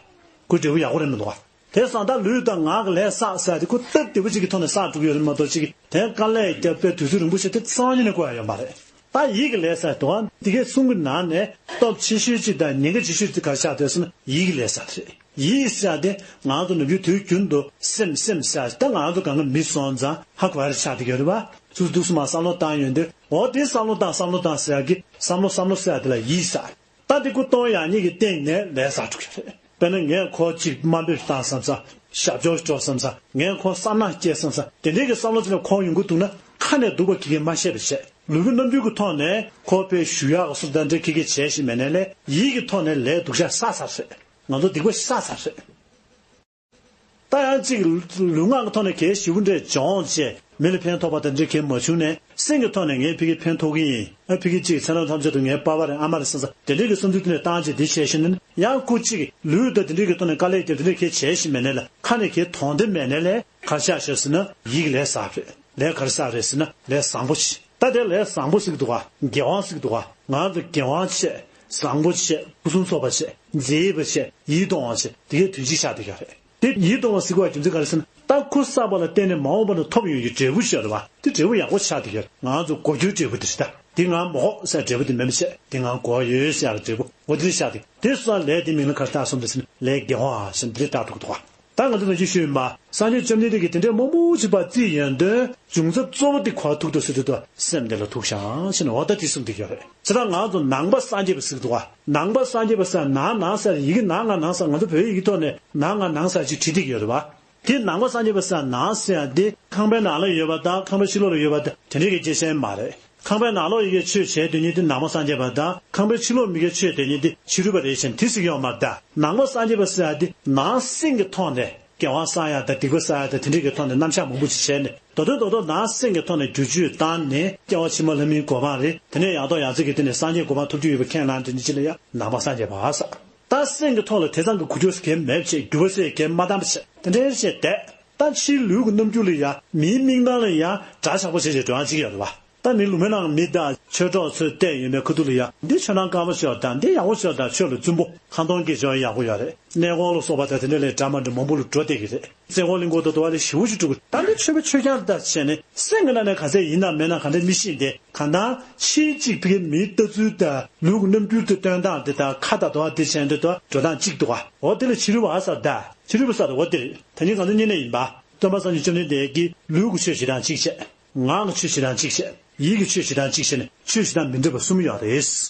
ཁོའི་འབྲས་བུ་ཡག་པོ་རེད་མི་འདུག་ག་དེ་སོང་ད་ལུས་དང་ངག་གི་ལས་བསགས་ཟེར་ཡག་དེ་ཁོ་སྟབས་བདེ་པོ་ཅིག་གི་ཐོག་ནས་བསགས་འགྲོ་གི་ཡོད་རེད་མ་གཏོགས་ཅིག་གི་དེ་དཀའ་ལས་བརྒྱབ་པའི་དུས་ཚོད་རིང་པོ་ཞིག་དེ་སང་ཉིན་ནས་བཀོལ་ཡག་ཡོད་མ་རེད། ད་ཡིད་ཀྱི་ལས་ཟེར་ཡག་འདུག་ག་དེ་གའི་གསུང་གི་ནང་ནས་སྟོབས་ཆེ་ཤོས་ཅིག་དང་ཉེན་ཁ་ཆེ་ཤོས་ཅིག་ག་རེ་ཆགས་བསྡད་ཟེར་ན་ཡིད་ཀྱི་ལས་ཟེར་ཡག་དེ་རེད། ཡིད་ཟེར་ཡག་དེ་ང་ཚོ་ནམ་རྒྱུན་དུས་རྒྱུན་དུ་སེམས་སེམས་ཟེར་ཡག་ད་ང་ཚོ་གང་ག་མི་སོང་ཙང་ཧ་གོ་ཡག་རེ་ཆགས་བསྡད་ཀྱི་ཡོད་རེད་པ། ཚུར་འདུག་སེ་མར་བསམ་བློ་བཏང་ཡོང་དུས་འོ་དེ་བསམ་བློ་བཏང་བསམ་བློ་བཏང་ཟེར་ཡག་གི་བསམ་བློ་བསམ་བློ་ཟེར་ཡག་དེ་ལ་ཡིད་ཟེར། ད་དེ་ཀུན་གཏོང་ཡག་ཉིད་ཀྱི་སྟེང་ནས་ལས་བསགས་འགྲོ་གི་རེད། དཔེར་ན་ངས་ཁོ་གཅིག་དམའ་འབེབས་བཏང་བསམ་བསམ་ཞབས་ཕྱོགས་སྤྲོད་བསམ་བསམ་ངས་ཁོ་བསམ་ནག་སྐྱེས་བསམ་བསམ་དེ་འདྲའི་གི་བསམ་བློ་ཅིག་ལ་ཁོང་ཡོང་གི་འདུག་ན་ཁ་ནས་སྡུག་པ་ཁྱི་ཁྱི་མ་བཤད་པ་བྱས་ལུས་པོ་རྣམ་འགྱུར་གྱི་ཐོག་ནས་ཁོ་དཔེ་ཞུ་ཡག་གི་སུ་དང་འདྲ་ཁྱི་ཁྱི་བྱས་ཤིག་མེད་ནའི་ལས་ཡིད་ཀྱི་ཐོག་ནས་ལས་སྡུག་ཅག་བསགས་ཚར་རེད། ང་ཚོ་སྡིག་པ་བསགས་ཚར་རེད། ད་ཡང་གཅིག་ལུས་ངག་གི་ཐོག་ནས་གལ་ཞེ་པོ་འདྲས་སྦྱོང་བྱས་མི་ལ་ཕན་ཐོགས་པ་དང་འདྲས་གལ་མ་བྱུང་ནས་སེམས་ཀྱི་ཐོག་ནས་ངས་ཕ་གི་ཕན་ཐོགས་ཀྱི་ཡིན། ཨ་ཕ་གི་གཅིག་ཚེ་རབས་ཐམས་ཅད་དུ་ངའི་པ་ཕ་རེད་ཨ་མ་རེད་བསམ་བསམ་དེ་འདྲས་ཀྱི་བསམ་ཚུལ་དེ་ནས་བཏང་བྱས་དེ་བྱས་ཤིང་ནས་ཡང་སྐུ་གཅིག་ལུས་དང་དེ་འདྲས་ཀྱི་ཐོག་ནས་དཀའ་ལས་བརྒྱབ་དེ་འདྲས་གལ་བྱས་ཤིང་མེད་ནས་ལ་ཁ་ནས་གལ་དོན་དེ་མེད་ནས་ལས་གར་ཆགས་ཤོག་ཟེར་ན་ཡིད་ཀྱི་ལས་བསགས་རེད། ལས་གར་བསགས་རེད་ཟེར་ན་ལས་བཟང་པོ་ཞིག་ད་དེ་ལས་བཟང་པོ་ཟེར་གི་འདུག་ག་དགེ་བ་ཟེར་གི་འདུག་ག་ང་ཚོ་དགེ་བ་བྱས། བཟང་པོ་བྱས། ཕུན་སུམ་ཚོགས་པ་བྱས། མཛེས་པ་བྱས། ཡིད་དུ་འོང་བ་བྱས། དེ་གའི་དོན་གཅིག་ཆགས་བསྡད་ཡོད་རེད། དེ་ཡིད་དུ་འོང་བ་ཟེར་དགོས་པའི་རྒྱུ་མཚན་ག་རེ་ཟེར་ན། ད་ཁོ་བསགས་པ་ལ་བརྟེན་ནས་མ་འོངས་པ་ན་ཐོབ་ཡོང་རྒྱུའི་འབྲས་བུ་ཞིག་ཡོད་རེད་བ། དེ་འབྲས་བུ་ཡག་པོ་ཆགས་བསྡད་ཡོད་རེད། ང་ཚོ་དགོས་རྒྱུའི་འབྲས་བུ་དེ་རེད་ད། དེ་ང་མ་དགོས་ཟེར་འབྲས་བུ་དེ་མིན་པ་བྱས། དེ་ང་དགོས་ཡོད་ཟེར་ཡག་གི་འབྲས་བུ་འོ་དེ་རེད་ཆགས་བསྡད། དེ་སོང་ཙང་ལས་དེ་མིང་ལ་ག་རེ་བཏགས་སོང་ཟེར་ན། ལས་དགེ་བ་ཟེར་འདི་རེད་བཏགས་འགྲོ་གི་འདུག་བ། ད་ང་ཚོ་ནང་བཞིན་ཞུས་ཡིན་པ། སངས་རྒྱས་བཅོམ་ལྡན་འདས་ཀྱིས་དེ་འདྲའི་མང་པོ་ཅིག་པ་བརྩིས་ཡོང་དུས། འབྱུང་རྩ་གཙོ་བོ་དེ་ག་པར་ཐུག་འདུག་ཟེར་དུས། སེམས་དེ་ལ་ཐུག་ཤག་ཟེར་ནས་འོ་ད་དེ་གསུངས་བསྡད་ཡོད་རེད། བྱས་ཙང་ང་ཚོ་ནང་པ་སངས་རྒྱས་པ་ཟེར་གི་འདུག་བ། ནང་པ་སངས་རྒྱས་པ་ཟེར་ན་ནང་ཟེར་ཡི་གེ་ནང་ང་ནང་ཟེར། ང་ཚོ་བོད་ཡིག་གི་ཐོག་ནས་ནང་ང་ནང་ཟེར་ཅིག་བྲིས་བསྡད་ཀྱི་ཡོད་རེད་བ། དེ་ནང་པ་སངས་རྒྱས་པ་ཟེར་ནང་ཟེར་ཡ་དེ་ཁང་པའི་ནང་ལ་ཡོད་པ་དང་ཁང་པའི་ཕྱི་ལོགས་ལ་ཡོད་པ་དང་དེ་འདྲའི་གི་དཔྱད་མཚན་མ་རེད། ཁང་པའི་ནང་ལོགས་ཡི་གེ་ཆོས་བྱེད་སྡོད་མཁན་དེ་ནང་པ་སངས་རྒྱས་པ་དང་། ཁང་པའི་ཕྱི་ལོགས་མི་གི་ཆོས་སྡོད་མཁན་དེ་ཕྱི་རོལ་པ་རེད་ཟེར་དེ་ཟེར་གྱི་ཡོད་མ་རེད་ད། ནང་པ་སངས་རྒྱས་པ་ཟེར་ཡ་དེ་ནང་སེམས་ཀྱི་ཐོག་ནས་དགེ་བ་བསགས་ཡ་དང་སྡིག་པ་བསགས་ཡ་དང་དེ་འདྲའི་གི་ཐོག་ནས་རྣམ་གཞག་མང་པོ་ཅིག་བྱས་ནས། མདོར་དོན་རྡོག་རྡོག་ནང་སེམས་ཀྱི་ཐོག་ནས་བསྒྱུར་བཅོས་བཏང་ནས་སྐྱེ་བ་ཕྱི་མ་ལྷ་མིའི་གོ་འཕང་རེད། དེ་ནས་ཡང་ཐོག་ཡང་རྩེ་གི་སྟེང་ནས་སངས་རྒྱས་གོ་འཕང་ཐོབ་རྒྱུ་ཡོད་པ་ཁས་ལེན་དེ་འདྲ་ཅིག་ལ་ཡ་ནང་པ་སངས་རྒྱས་པ་ཟེར། ད་སེམས་ཀྱི་ཐོག་ལ་དེ་ཙམ་གྱི་འགུལ་སྐྱོད་གང་མེད་བྱས། འགྱུར་བ་ཟེར་གང་མ་བཏང་བ་བྱས། དེ་འདྲའི་བྱས་བསྡད། ད་ཕྱིའི་ལུས་ཀྱི་རྣམ་འགྱུར་ལ་ཡ། མིའི་མིག་ནང་ལ་ཡ་འདྲ་ཆགས་པོ་བྱས་བྱས་འགྲོ་ཡག་ཅིག་ཡོད་རེད་བ། ད་མི་ལུང་པའི་ནང་མི་དང་ཆོས་གྲོགས་ཚོས་བལྟས་ཡོང་བའི་ཁ་ཐུག་ལ་ཡ། འདི་ཆོས་ནང་དཀར་པོ་ཞིག་ཡོད་ད། འདི་ཡག་པོ་ཞིག་ཡོད་ད། ཆོས་ལ་བཙུན་པོ། ཁ་འདོན་སྐད་ཅོར་ཡག་པོ་ཡོད་རེད། གནས་སྐོར་ལ་སོགས་པ་དང་དེ་འདྲ་ལས་འདྲ་མ་འདྲ་མང་པོ་ལ་འགྲོ་བསྡད་ཀྱི་རེད། རྩེ་སྐོར་གླིང་སྐོར་དུ་དུ་བ་ལས་ཞེ་པོ་ཅིག་འགྲོ་གི། ད་འདི་ཆོས་པ་ཆོས་རྐྱང་ལྟ་བྱས་ནས་སེམས་ཀྱི་ནང་ནས་ག་ཚད་ཡིན་དང་མེད་ན་ག་འདྲ་མི་ཤེས་ཏེ། གང་ལྟར་ཕྱིའི་གཅིག་ཕ་གིའི་མིའི་ལྟ་ཚུལ་དང་ལུས་ཀྱི་རྣམ་འགྱུར་དང་སྟོན་སྟངས་དེ་དང་ཁ་དང་དུ་བ་དེ་བྱས་འདི་དུ་འགྲོ་སྟངས་གཅིག་འདུག་ག་འོ་དེ་ལ་ཕྱི་རོལ་པ་ཟེར་ད། ཕྱི་རོལ་པ་ཟེར་ད་འོ་དེ་རེད། ད་ནི་གང་ལྟར་བསྙེན་གནས་ཡིན་པ། སྟོན་པ་སངས་རྒྱས་བཅོམ་ལྡན་འདས་ཀྱིས་ལུས་ཀྱི་ཆོས་བྱེད་སྟངས་གཅིག་བྱས། ངག་གི་ཆོས་བྱེད་སྟངས་གཅིག་བྱས། ཡིད་ཀྱི་ཆོས་བྱེད་སྟངས་གཅིག་བྱས་ནས་ཆོས་བྱེད་སྟངས་མི་འདྲ་བ་གསུམ་ཡོད་རེད།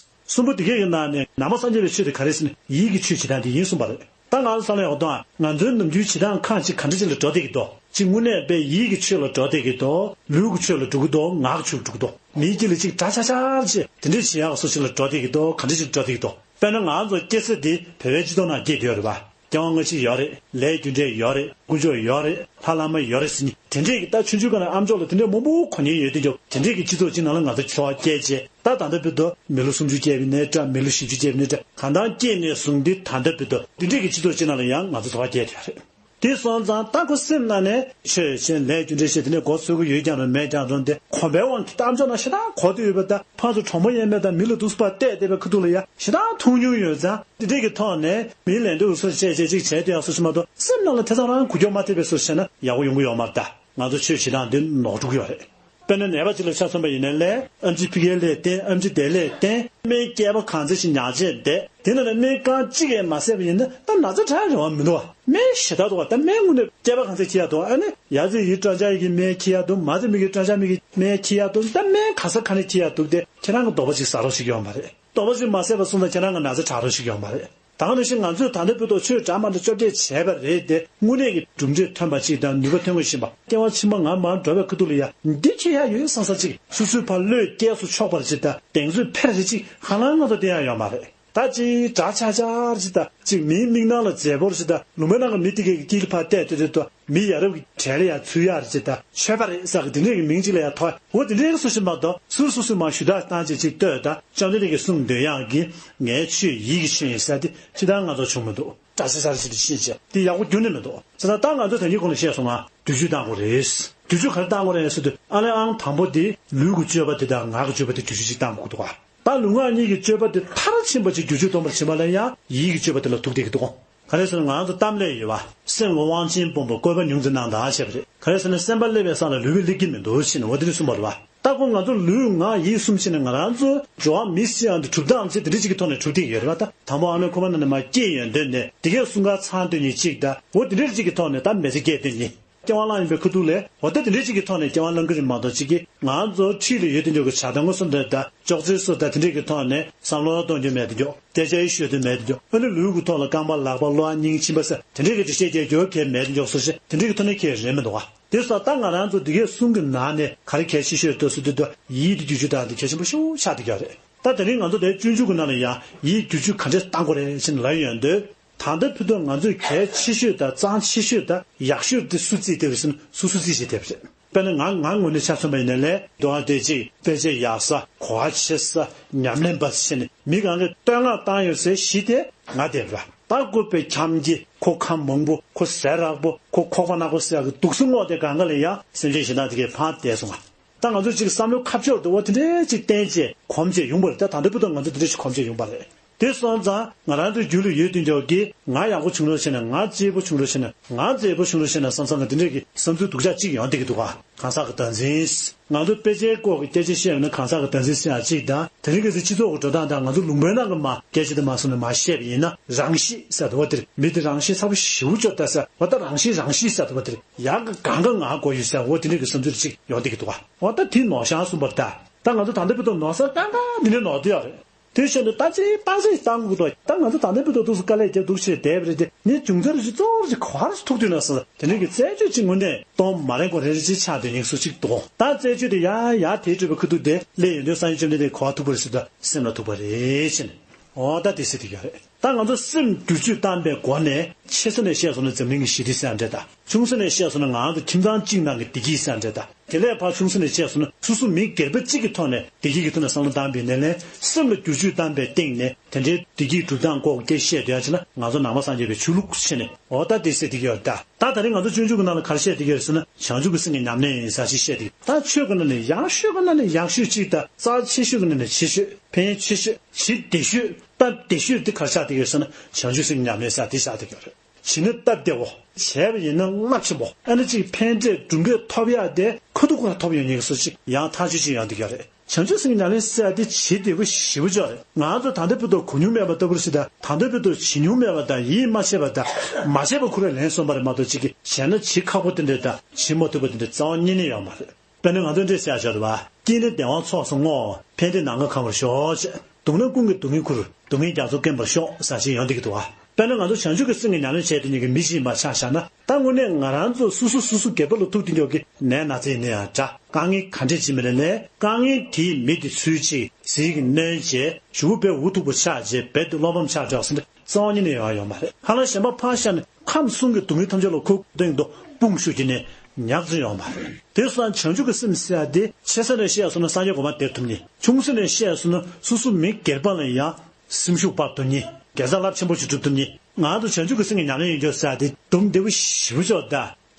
གསུམ་པོ་དེ་གའི་ནང་ནས་ནང་པ་སངས་རྒྱས་པའི་ཆོས་དེ་ག་རེ་ཟེར་ན་ཡིད་ཀྱི་ཆོས་བྱེད་སྟངས་དེ་ཡིན་གསུངས་པ་རེད། ད་ང་ཚོ་བསམ་བློ་ཡག་པོ་གཏོང་ཨ། ང་ཚོའི་ནམ་རྒྱུན་བྱེད་སྟངས་ཁག་ཅིག་ག་འདྲ་ཅིག་ལ་འགྲོ་བསྡད་ཀྱི་འདུག་ཅིག་དངོས་གནས་དཔེ་ཡིད་ཀྱི་ཆོས་ལ་འགྲོ་བསྡད་ཀྱི་འདུག་ལུས་ཀྱི་ཆོས་ལ་འགྲོ་གི་འདུག་ངག་གི་ཆོས་ལ་འགྲོ་གི་འདུག་མིའི་རྒྱུད་ལ་ཅིག་འདྲ་ཆགས་ཆགས་ཅིག་དེ་འདྲ་བྱེད་ཡག་སོ་ཅིག་ལ་འགྲོ་བསྡད་ཀྱི་འདུག་ག་འདྲ་ཅིག་འགྲོ་བསྡད་ཀྱི་འདུག་དཔེར་ན་ང་ཚོ་སྐྱེ་ས་འདི་བོད་པའི་སྤྱི་ཚོགས་ནང་སྐྱེས་བསྡད་ཡོད་རེད་པ། སྐྱེ་བ་སྔ་ཕྱི་ཡོད་རེད། ལས་རྒྱུ་འབྲས་ཡོད་རེད། དཀོན་མཆོག་ཡོད་རེད། ལྷ་བླ་མ་ཡོད་རེད་ཟེར་མཁན་དེ་འདྲས་ཀྱི། ད་ཆུང་ཆུང་སྒང་ནས་ཨ་མཆོག་ལ་དེ་འདྲས་མང་པོ་གོ་མཁན་ཡོད་དེ་འདྲས། དེ་འདྲས་ཀྱི་སྤྱི་ཚོགས་ཅིག་ནང་ལ་ང་ཚོ་འཚོ་བ་སྐྱེལ་བྱས། ད་ད་ལྟ་བར་དུ་མི་ལོ་སུམ་ཅུ་སྐྱེས་པ་ཡིན་ནའི་འདྲ། མི་ལོ་བཞི་བཅུ་སྐྱེས་པ་ཡིན་ནའི་འདྲ། གང་ལྟར་སྐྱེས་ནས་བཟུང་སྟེ་ད་ལྟ་བར་དུ་དེ་འདྲས་ཀྱི་སྤྱི་ཚོགས་ཅིག་ནང་ལ་ཡང་ང་ཚོ་འཚོ་བ་སྐྱེལ་བསྡད་ཡོད་རེད། དེ་སོང་ཙང་ད་ཁོ་སེམས་ནང་ནས་ཆོས་བྱས་ལས་རྒྱུ་འབྲས་བྱས་དེ་ནས་མགོ་ཚོས་ཀྱི་ཡོད་ཀྱང་རུང་མེད་ཀྱང་རུང་སྟེ། གོམས་པའི་དབང་གིས་ད་ཨ་མཆོག་ནང་ཞེ་དྲག་གོ་བསྡད་ཡོད་པ། ད་ཕར་ཚུར་གྲོགས་མོ་ཡས་མས་དང་མི་ལ་སྡུག་པ་བལྟས་བསྡད་པའི་ཁ་ཐུག་ལ་ཡ་ཞེ་དྲག་མཐོང་མྱོང་ཡོད་ཙང་། དེ་འདྲས་ཀྱི་ཐོག་ནས་མིའི་ལད་ཟློས་སོགས་བྱས་བྱས་ཅིག་བྱས་བསྡད་ཡག་སོ་ཞིག་མ་གཏོགས། སེམས་ནང་ལ་དེ་ཙམ་རང་འགུལ་སྐྱོད་མ་ཐེབས་པའི་སོ་བྱས་ན་ཡག་པོ་ཡོང་གི་ཡོད་མ་རེད། ད་ང་ཚོ་ཆོས་བྱེད་སྟངས་འདི་ནོར་འགྲོ་གི་ཡོད་རེད། དཔེར་ན་ནད་པ་ཅིག་ལ་ཆ་མཚོན་པ་ཡིན་ན་ལས། ཨེམ་ཆི་ཕི་ཀའི་ལས་བརྟེན། ཨེམ་ཆི་དེ་ལས་བརྟེན། སྨན་བསྐལ་པ་གང་ཚད་ཞིག་ཉར་བྱས་བསྡད། དེ་ནང་ནས་སྨན་རྐང་གཅིག་ཡང་མ་བཟས་པ་ཡིན་ན་ད་ན་ཚ་དྲག་རེ་བ་མི་འདུག་བ། སྨན་ཞེ་དྲག་འདུག་བ། ད་སྨན་དངོས་གནས་བསྐལ་པ་གང་ཚད་འཁྱེར་ཡག་འདུག་ཨ་ནི་ཡ་ཙི་ཡི་སྐྲ་འཇག་ཡི་གི་སྨན་འཁྱེར་ཡག་འདུག་མ་ཙི་མི་གི་སྐྲ་འཇག་མི་གི་སྨན་འཁྱེར་ཡག་འདུག་ད་སྨན་ག་ས་ག་ནས་འཁྱེར་ཡག་འདུག་སྟེ་ཁྱེད་རང་གི་དོགས་པ་ཅིག་ཟ་རོགས་ཞིག་ཡོད་མ་རེད། དོགས་པ་ཅིག་མ་ཟས་པ་སོང་ཙང་ཁྱེད་རང་གི་ན་ཚ་དྲག་རོགས་ཞིག་ཡོད་མ་རེད། ད་ག་ནང་བཞིན་ང་ཚོས་ད་ལྟ་བར་དུ་ཆོས་འདྲ་མི་འདྲ་བཅོ་བརྒྱད་བྱས་པ་རེད་དེ། དངོས་གནས་ཀྱི་གྲུབ་འབྲས་ཐོན་པ་ཅིག་དང་ནུས་པ་ཐོན་དགོས་བཞིན་པ། སྐྱེ་བ་ཕྱི་མ་ང་མར་འགྲོ་བའི་ཁ་ཐུག་ལ་ཡ་འདི་འཁྱེར་ཡག་ཡོད་བསམ་ས་ཅིག་སོ་སོའི་ཕར་བློས་སྐྱེལ་སུ་ཆོག་པར་ཅིག་དང་གདེང་ཚོད་འཕེར་རེ་ཅིག་ཧ་ལམ་ང་ཚོ་བསྟན་ཡག་ཡོད་མ་རེད། ད་ཅིག་འདྲ་ཆགས་ཆགས་ཅིག་དང་ཅིག་མིའི་མིག་ནང་ལ་མཛེས་པོར་ཅིག་དང་ལུང་པའི་ནང་གི་མི་དེ་གའི་དཀྱིལ་ལ་ཕར་བལྟས་བལྟས་བལྟས་དུས། མི་ཡ་རབས་ཀྱི་གྲལ་ལ་ཡ་ཚུད་ཡག་རེད་ཅེས་དང་། ཆོས་པ་རེད་ཟེར་གི་དེ་འདྲས་ཀྱི་མིང་ཅིག་ལ་ཡ་ཐོགས། འོ་དེ་འདྲས་སུ་ཞིག་མ་གཏོགས་སུ་སུ་སུ་མ་ཞུ་དག་བཏང་བྱས་ཅིག་ལྟོས་དང་། བཅོམ་ལྡན་འདས་ཀྱིས་གསུང་འདོན་ཡག་གི་ངའི་ཆོས་ཡིད་ཀྱི་ཆོས་ཡིན་ཟེར་དེ་ཅི་ལྟར་ང་ཚོར་བྱུང་མི་འདུག་འདྲ་ཆགས་ཆགས་ཅིག་ཏུ་ཕྱིན་བྱས་དེ་ཡག་པོ་ཁྱོན་ནས་མི་འདུག་བྱས་ཙང་ད་ང་ཚོས་ད་གིན་གོང་ལ་བཤད་སོང་ང་། བསྒྱུར་བཅོས་གཏང་དགོས་རེད། བསྒྱུར་བཅོས་ག་རེ་གཏང་དགོས་རེད་ཟེར་དུས། ཨ་ལས་ཨང་དང་པོ་དེ་ལུས་ཀྱི་སྤྱོད་པ་དེ་དང་ངག་གི་སྤྱོད་པ་དེ་བསྒྱུར་བཅོས་ཅིག་གཏང་དགོས་ཀྱི་འདུག་ག་ད་ལུས་ངག་གཉིས་ཀྱི་སྤྱོད་པ་དེ་མཐར་ཕྱིན་པ་ཅིག་བསྒྱུར་བཅོས་གཏོང་བར་བྱེད་པ་ལ་ཡང་ཡིད་ཀྱི་སྤྱོད་པ་དེ་ལ་ཐུག་བསྡད་ཀྱི་འདུག་ག་ག་རེ་ཟེར་ན་ང་ཚོ་གཏམ་ལས་ཡོད་པ། སེམས་ཀྱི་དབང་ཆེན་སྤོང་བའི་བཀོད་པ་ཉུང་ཙམ་གནང་དང་ཞེས་པ་རེད། ག་རེ་ཟེར་ན་སེམས་པ་སླེབས་པའི་ས་ལ་ལུས་པོ་སླེབས་ཀྱི་མི་འདུག་ཟེར་ནས་འོ་དེ་རེད་གསུངས་པ་རེད་པ། ད་ཁོ་ང་ཚོ་ལུས་ངག་ཡིད་གསུམ་བྱས་ནས་ང་རང་ཚོ་འགྲོ་བ་མི་སྲིད་ཡང་དུ་གྲུབ་སྟངས་ཚེ་དེ་འདྲ་ཅིག་གི་ཐོག་ནས་གྲུབ་བསྡད་ཡོད་རེད་པ། ད་དང་པོ་ཨ་མའི་ཁོག་པའི་ནང་ནས་མར་སྐྱེས་ཡོང་དུས་ནས་དེ་གའི་གསུམ་ཀ་ཚང་དུས་ནས་གཅིག་ད་འོ་དེ་འདྲ་ཅིག་གི་ཐོག་ནས་ད་མི་ཚེ་སྐྱེལ་དུས་ནས། སྐྱེ་བ་བླངས་ཡིན་པའི་ཁ་ཐུག་ལས་འོ་ད་དེ་འདྲའི་ཅིག་གི་ཐོག་ནས་སྐྱེ་བ་བླངས་ཀྱི་རེད་མ་གཏོགས། ཅིག་གི་ང་ཚོ་འཁྲིས་ལ་ཡོད་དེ་འཇོག་གི་བྱ་དང་ངོ་སོ་འདྲ་དང་ཅོག་ཙེ་སོ་དང་དེ་འདྲའི་གི་ཐོག་ནས་བསམ་བློ་གཏོང་རྒྱུ་མེད་དེ་འཇོག་དཔེ་ཆ་ཡི་ཤོད་དུ་མེད་དེ་འཇོག་ཨ་ནི་ལུས་ཀྱི་ཐོག་ལ་རྐང་པ་ལག་པ་གློ་བ་སྙིང་མཆིན་པ་ཟེར་དེ་འདྲའི་གི་འདྲི་བཤད་རྒྱག་རྒྱུ་གལ་མེད་དེ་འཇོག་སོ་ཞེས་དེ་འདྲའི་གི་ཐོག་ནས་གལ་རེད་མི་འདུག་ག་དེ་སོགས་ད་ང་རང་ཚོ་འདི་གའི་གསུང་གི་ནང་ནས་ག་རེ་གལ་ཆེ་ཤོས་འདུག་ཟེར་དུས། ད་ཡིད་དེ་བསྒྱུར་བཅོས་དང་དེ་གལ་ཆེན་པོ་ཤོས་ཆགས་བསྡད་ཀྱི་རེད། ད་དེ་རིང་ང་ཚོ་དེ་སྤྱོད་འཇུག་གི་ནང་ལ་ཡང་ཡིད་བསྒྱུར་བཅོས་ག་འདྲས་བཏང་དགོས་རེད་ཟེར་ནས་ལབ་ཡོང་དུས། ད་ལྟ་བར་དུ་ང་ཚོས་གལ་ཆེ་ཤོས་དང་གཙང་ཆེ་ཤོས་དང་ཡག་ཤོས་དེ་སུ་བརྩིས་བསྡད་པ་རེད་ཟེར་ན། སོ་སོ་བརྩིས་བྱས་བསྡད་པ་རེད། དཔེར་ན་ང་ང་ངོས་ནས་ཆ་མཚོན་པ་ཡིན་ན་ལས། འདུག་ཨ་དེ་གཅིག་དཔེ་ཆ་ཡག་ས། གོ་བ་ཆེ་ས། ཉམས་ལེན་པ་ཟེར་ནས་མི་གང་གིས་བསྟོད་བསྔགས་བཏང་ཡོད་ཟེར་གཞི་དེ་ང་བསྡད་པ་རེད། ད་བཀོད་པའི་ཁྱམས་ཀྱི་ཁོ་ཁམས་མང་པོ། ཁོ་ཟས་རགས་པོ། ཁོ་ཁོག་པ་ནག་པོ་ཟེར་ཡག་གི་དུག་སེལ་སྔོག་དེ་གང་ག་ལ་ཡ་སེམས་ཅན་གཞན་དག་དེ་གས་ཕངས་བསྡད་སོང་ང་། ད་ང་ཚོ་གཅིག་བསམ་བློའི་ཁ་ཕྱོགས་དེ་འོ་དེ་འདྲའི་གཅིག་བསྟན་བྱས་གོམས་བྱས་ཡོང་པ་རེད། ད་ད་ལྟ་བར་དུ་ང་ཚོ་དེ་འདྲའི་གཅིག་གོམས་བྱས་ཡོང་པ་རེད། དེ་སོང་ཙང་ང་རང་ཚོའི་རྒྱུད་ལ་ཡོད་དུས་འཇོག་གི་ང་ཡག་པོ་བྱུང་རོགས་བྱས་ན། ང་གཅེས་པོ་བྱུང་རོགས་བྱས་ན། ང་མཛེས་པོ་བྱུང་རོགས་བྱས་ན་བསམ་བསམ་ལ་དེ་འདྲས་ཀྱི་བསམ་ཚུལ་སྡུག་ཅག་གཅིག་ཡོང་བསྡད་ཀྱི་འདུག་ག་གང་ཟག་གི་བདག་འཛིན། ང་ཚོ་དཔེ་ཆའི་སྐོར་གྱི་སྐད་ཆ་བཤད་ཡོང་ན་གང་ཟག་གི་བདག་འཛིན་ཟེར་ཡག་གཅིག་དང་། དེ་རིང་ཁ་སང་སྤྱི་ཚོགས་ཀྱི་འགྲོ་སྟངས་དང་ང་ཚོ་ལུང་པའི་ནང་གི་མ་སྐད་ཆ་དེ་མ་སོང་ནས་མ་བཤད་པ་ཡིན་ན། རང་ཤེད་ཟེར་དུས་འོ་དེར་མི་དེ་རང་ཤེད་ཚ་པོ་ཞེ་པོ་ཅིག་ཡོད་ད་ཟེར། འོ་ད་རང་ཤེད་རང་ཤེད་ཟེར་དུས་འོ་དེར་ཡག་གི་གང་ག་ང་དགོས་ཡོད་ཟེར། འོ་དེ་འདྲས་ཀྱི་བསམ་ཚུལ་ཅིག་ཡོང་བསྡད་ཀྱི་འདུག་ག་འོ་ད་དེ་ནོར་བྱང་གསུངས་པ་རེད་ད། ད་ང་ཚོ་ད་ལྟ་བར་དུ་ནོར་ས་གང་ག་འདི་ནས་ནོར་བསྡད་ཡོད་རེད། དེ་བཞིན་དུ་ད་ཅི་སྟངས་ཅིག་བཏང་དགོས་འདུག་ད་ང་ཚོ་ད་ལྟ་བར་དུ་འདུག་སེ་དཀའ་ལས་བརྒྱབ་འདུག་ཅེས་བསྡད་པ་རེད་དེ། ནི་རྒྱུ་མཚན་རེ་ཞིག་གཙོ་བོ་རེ་ཞིག་ག་རེ་ཞིག་ཐུག་དུས་ན་ཟེར། དེ་འདྲ་གི་རྩད་གཅོད་ཅིག་དངོས་གནས་གཏོང་མ་རན་གོ་རེ་རེ་ཅིག་ཆགས་འདུག་ཉེག་སུ་ཅིག་འདུག་ད་རྩད་གཅོད་དེ་ཡ་ཡ་དེ་སྤྲོད་པའི་ཁ་ཐུག་དེ་སླེབས་ཡོང་དུས་སངས་རྒྱས་བཅོམ་ལྡན་འདས་ག་པར་ཐུག་པ་རེད་ཟེར་དུས་སེམས་ལ་ཐུག་པ་རེད་ཟེར་ནས། འོ་ད་དེ་ཟེར་དེ་ག་རེད། ད་ང་ཚོ་སེམས་བསྒྱུར་བཅོས་བཏང་པའི་སྒོ་ནས་ཆེ་ས་ནས་བཤད་སོང་ན་འཛམ་གླིང་གི་ཞི་བདེ་ཟེར་ཡག་འདྲ་ད། ཆུང་ས་ནས་བཤད་སོང་ན་ང་ཚོ་ཁྱིམ་ཚང་གཅིག་ནང་གི་བདེ་སྐྱིད་ཟེར་ཡག་འདྲ་ད། དེ་ལས་ཕར་ཆུང་ས་ནས་བཤད་སོང་ན་སོ་སོ་མི་སྒེར་པ་གཅིག་གི་ཐོག་ནས་བདེ་སྐྱིད་ཀྱི་ཐོག་ནས་བསམ་བློ་བཏང་པའི་སྣེ་ལེན། སེམས་ལ་བསྒྱུར་བཅོས་བཏང་པའི་སྟེང་ནས་དེ་འདྲའི་བདེ་སྐྱིད་སྒྲུབ་སྟངས་སྐོར་སྐད་བཤད་སྡོད་ཡག་བྱས་ན་ང་ཚོ་ནང་པ་སངས་རྒྱས་པའི་ཆོས་ལུགས་ཆེད་ནས། འོ་ད་དེ་ཟེར་དེ་ག་རེད་ད། ད་དེ་རིང་ང་ཚོ་སྤྱོད་འཇུག་གི་ནང་ལ་ག་རེ་བཤད་བསྡད་ཀྱི་ཡོད་རེད་ཟེར་ན། བྱང་ཆུབ་ཀྱི་སེམས་ཀྱི་ཉམས་ལེན་ཡིན་ཟེར་ཞིག་བཤད་བསྡད་ཀྱི། ད་ཆོས་ཀྱི་ནང་ནས་ཡག་ཤོས་ཀྱི་ནང་ནས་ཡག་ཤོས་གཅིག་དང་། རྩ་ཆེ་ཤོས་ཀྱི་ནང་ནས་ཆེ་ཤོས། ཕན་ཆེ་ཤོས། ཇི་བདེ་ཤོས། སྟབས་བདེ་ཤོས་དེ་ག་རེ་ཆགས་བསྡད་ཀྱི་ཡོད་ཟེར་ན། བྱང་ཆུབ་སེམས་ཀྱི་ཉམས་ལེན་ཟེར་དེ་ཆགས་བསྡད་ཀྱི་ཡོད་རེད། བྱས་ན་སྟབས་བདེ་བོ། བྱས་པ་ཡིན་ན་རླབས་ཆེན་པོ། ཨ་ནི་གཅིག་ཕན་འབྲས་གྲུབ་འབྲས་ཐོབ་ཡག་དེ་ཁ་ཐུག་ཁོ་རང་ཐོབ་ཡོང་མཁན་གྱི་བཟོ་ཅིག་ཡང་ཐག་ཆོད་ཅིག་ཡོང་བསྡད་ཀྱི་ཡོད་རེད། བྱང་ཆུབ་སེམས་ཀྱི་ཉམས་ལེན་ཟེར་ཡག་དེ་ཇི་བདེ་བོ་ཞེ་པོ་ཅིག་རེད། ང་ཚོ་ད་ལྟ་བར་དུ་གོ་མྱོང་མེད་པ་ལྟ་བུ་ཞིག་དང་། ད་ལྟ་བར་དུ་བྱེད་མྱོང་མེད་པ་དང་། ཡིད་མ་ཆེས་པ་དང་། མ་བྱས་པ་ཁོ་རང་ལན་གསུངས་པ་རེད་མ་གཏོགས། གཅིག་གིས་བྱས་ན་བྱེད་ཁག་པོ་དེ་འདྲ་དང་། བྱེད་མ་ཐུབ་པ་དེ་འདྲ་རྩ་བ་ཉིད་ནས་ཡོད་མ་རེད། དཔེར་ན་ང་ཚོ་འདྲས་ཟེར་ཡག་ཆོག་རེད་བ། སྐྱིད་ན་བདེ་བ་ཚོགས་སུ་བསྔོ། ཕན་བདེ་ནམ་མཁའ་གང་བར་ཤོག་ཅེས། སྡུག་ན་ཀུན་གྱི་སྡུག་བསྔལ་ཁུར། སྡུག་བསྔལ་རྒྱ་མཚོ་སྐེམ་པར་ཤོག་ཟེར་ཞིག་ཡོང་བསྡད་ཀྱི་འདུག་བ། དཔེར་ན་ང་ཚོ་བྱང་ཆུབ་ཀྱི་སེམས་ཀྱི་ཉམས་ལེན་བྱས་དེ་ཉིད་ཀྱི་མི་ཞིག་ཡིན་པ་ཆ་བཞག་ན། ད་དངོས་གནས་ང་རང་ཚོ་སོ་སོ་སོ་སོ་སྒེར་པ་ལ་ཐུག་དུས་འཇོག་གི་ནད་ན་ཚ་ཡིན་ན་ཡང་འདྲ། དཀའ་ངལ་ག་འདྲས་ཅིག་མིན་ན་ལས། དཀའ་ངལ་དེའི་མི་དེ་ཚུར་ཅིག་ཟིལ་གྱིས་གནོན་བྱས། གཞུག་གུ་དཔེ་འུ་ཐུག་པོ་ཆགས་བྱས། རྦད་དེ་བློ་ཕམ་ཆགས་འགྲོ་ཟེར་ན་རྩ་བ་ཉིད་ནས་ཡོང་ཡ་ཡོད་མ་རེད། ཧ་ལམ་གཞན་པ་ཕར་བཞག་ནས་ཁམས་གསུམ་གྱི་སྡུག་བསྔལ་ཐམས་ཅད་ལ་ཁུག་སྟེང་དུ་དཔུང་ཤུགས་ཀྱིས་ནས་ཉག་ཙམ་ཡོང་མ་རེད། དེ་སོང་བྱང་ཆུབ་ཀྱི་སེམས་ཟེར་ཡ་དེ་ཆེ་ས་ནས་བཤད་སོང་ན་སངས་རྒྱས་གོ་འཕང་སྟེར་ཐུབ་མཁན། ཆུང་ས་ནས་བཤད་སོང་ན་སོ་སོ་མི་སྒེར་པ་ལ་ཡང་སེམས་ཤུགས་སྤར་ཐུབ་མཁན། དགེ་རྩ་རླབས་ཆེན་པོ་ཞིག་སྒྲུབ་ཐུབ་མཁན། ང་ཚོ་བྱང་ཆུབ་ཀྱི་སེམས་ཀྱི་ཉམས་ལེན་ཡིན་རྒྱུ་ཟེར་ཡ་དེ་སྡུག་བསྔལ་བདེ་བོ་ཞེ་པོ་ཅིག་ད།